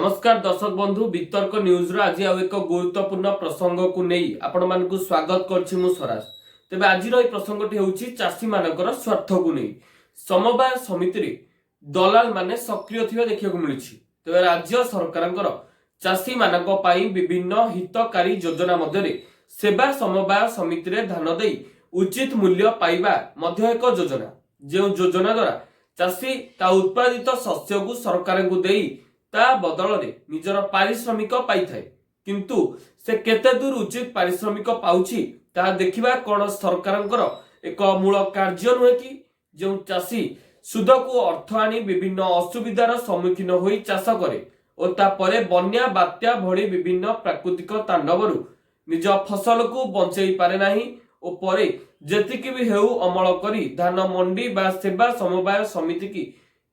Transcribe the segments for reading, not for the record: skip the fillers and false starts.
ନମସ୍କାର ଦର୍ଶକ ବନ୍ଧୁ, ବିତର୍କ ନ୍ୟୁଜର ଆଜି ଆଉ ଏକ ଗୁରୁତ୍ୱପୂର୍ଣ୍ଣ ପ୍ରସଙ୍ଗକୁ ନେଇ ଆପଣମାନଙ୍କୁ ସ୍ୱାଗତ କରୁଛି ମୁଁ ସ୍ୱରାଜ। ତେବେ ଆଜିର ଏହି ପ୍ରସଙ୍ଗଟି ହେଉଛି ଚାଷୀମାନଙ୍କର ସ୍ୱାର୍ଥକୁ ନେଇ ସମବାୟ ସମିତିରେ ଦଲାଲ ମାନେ ସକ୍ରିୟ ଥିବା ଦେଖିବାକୁ ମିଳୁଛି। ତେବେ ରାଜ୍ୟ ସରକାରଙ୍କର ଚାଷୀମାନଙ୍କ ପାଇଁ ବିଭିନ୍ନ ହିତକାରୀ ଯୋଜନା ମଧ୍ୟରେ ସେବା ସମବାୟ ସମିତିରେ ଧାନ ଦେଇ ଉଚିତ ମୂଲ୍ୟ ପାଇବା ମଧ୍ୟ ଏକ ଯୋଜନା, ଯେଉଁ ଯୋଜନା ଦ୍ୱାରା ଚାଷୀ ତା ଉତ୍ପାଦିତ ଶସ୍ୟକୁ ସରକାରଙ୍କୁ ଦେଇ ତା ବଦଳରେ ନିଜର ପାରିଶ୍ରମିକ ପାଇଥାଏ। କିନ୍ତୁ ସେ କେତେ ଦୂର ଉଚିତ ପାରିଶ୍ରମିକ ପାଉଛି, ତାହା ଦେଖିବା କ'ଣ ସରକାରଙ୍କର ଏକ ମୂଳ କାର୍ଯ୍ୟ ନୁହେଁ କି? ଯେଉଁ ଚାଷୀ ସୁଦକୁ ଅର୍ଥ ଆଣି ବିଭିନ୍ନ ଅସୁବିଧାର ସମ୍ମୁଖୀନ ହୋଇ ଚାଷ କରେ ଓ ତାପରେ ବନ୍ୟା, ବାତ୍ୟା ଭଳି ବିଭିନ୍ନ ପ୍ରାକୃତିକ ତାଣ୍ଡବରୁ ନିଜ ଫସଲକୁ ବଞ୍ଚେଇ ପାରେ ନାହିଁ ଓ ପରେ ଯେତିକି ବି ହେଉ ଅମଳ କରି ଧାନ ମଣ୍ଡି ବା ସେବା ସମବାୟ ସମିତିକି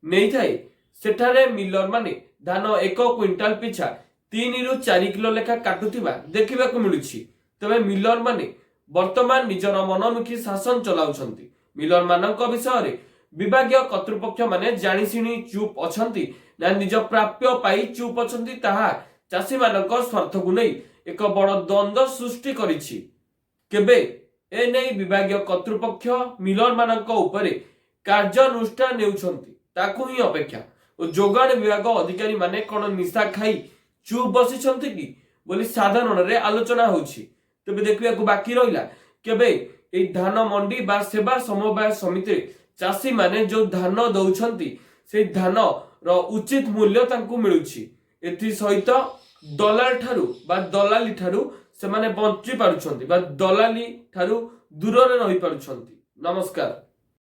ନେଇଥାଏ, ସେଠାରେ ମିଲର ମାନେ ଧାନ 1 କୁଇଣ୍ଟାଲ ପିଛା 3ରୁ 4 କିଲୋ ଲେଖା କାଟୁଥିବା ଦେଖିବାକୁ ମିଳୁଛି। ତେବେ ମିଲର ମାନେ ବର୍ତ୍ତମାନ ନିଜର ମନମୁଖୀ ଶାସନ ଚଲାଉଛନ୍ତି। ମିଲର ମାନଙ୍କ ବିଷୟରେ ବିଭାଗୀୟ କର୍ତ୍ତୃପକ୍ଷ ମାନେ ଜାଣିଶୁଣି ଚୁପ୍ ଅଛନ୍ତି ନା ନିଜ ପ୍ରାପ୍ୟ ପାଇ ଚୁପ୍ ଅଛନ୍ତି, ତାହା ଚାଷୀମାନଙ୍କ ସ୍ୱାର୍ଥକୁ ନେଇ ଏକ ବଡ଼ ଦ୍ୱନ୍ଦ୍ୱ ସୃଷ୍ଟି କରିଛି। କେବେ ଏ ନେଇ ବିଭାଗୀୟ କର୍ତ୍ତୃପକ୍ଷ ମିଲର ମାନଙ୍କ ଉପରେ କାର୍ଯ୍ୟାନୁଷ୍ଠାନ ନେଉଛନ୍ତି, ତାକୁ ହିଁ ଅପେକ୍ଷା। ଓ ଯୋଗାଣ ବିଭାଗ ଅଧିକାରୀ ମାନେ କଣ ନିଶା ଖାଇ ଚୁପ୍ ବସିଛନ୍ତି କି ବୋଲି ସାଧାରଣରେ ଆଲୋଚନା ହେଉଛି। ତେବେ ଦେଖିବାକୁ ବାକି ରହିଲା, କେବେ ଏଇ ଧାନ ମଣ୍ଡି ବା ସେବା ସମବାୟ ସମିତିରେ ଚାଷୀମାନେ ଯୋଉ ଧାନ ଦଉଛନ୍ତି, ସେଇ ଧାନର ଉଚିତ ମୂଲ୍ୟ ତାଙ୍କୁ ମିଳୁଛି, ଏଥିସହିତ ଦଲାଲ ଠାରୁ ବା ଦଲାଲି ଠାରୁ ସେମାନେ ବଞ୍ଚି ପାରୁଛନ୍ତି ବା ଦଲାଲି ଠାରୁ ଦୂରରେ ରହିପାରୁଛନ୍ତି। ନମସ୍କାର।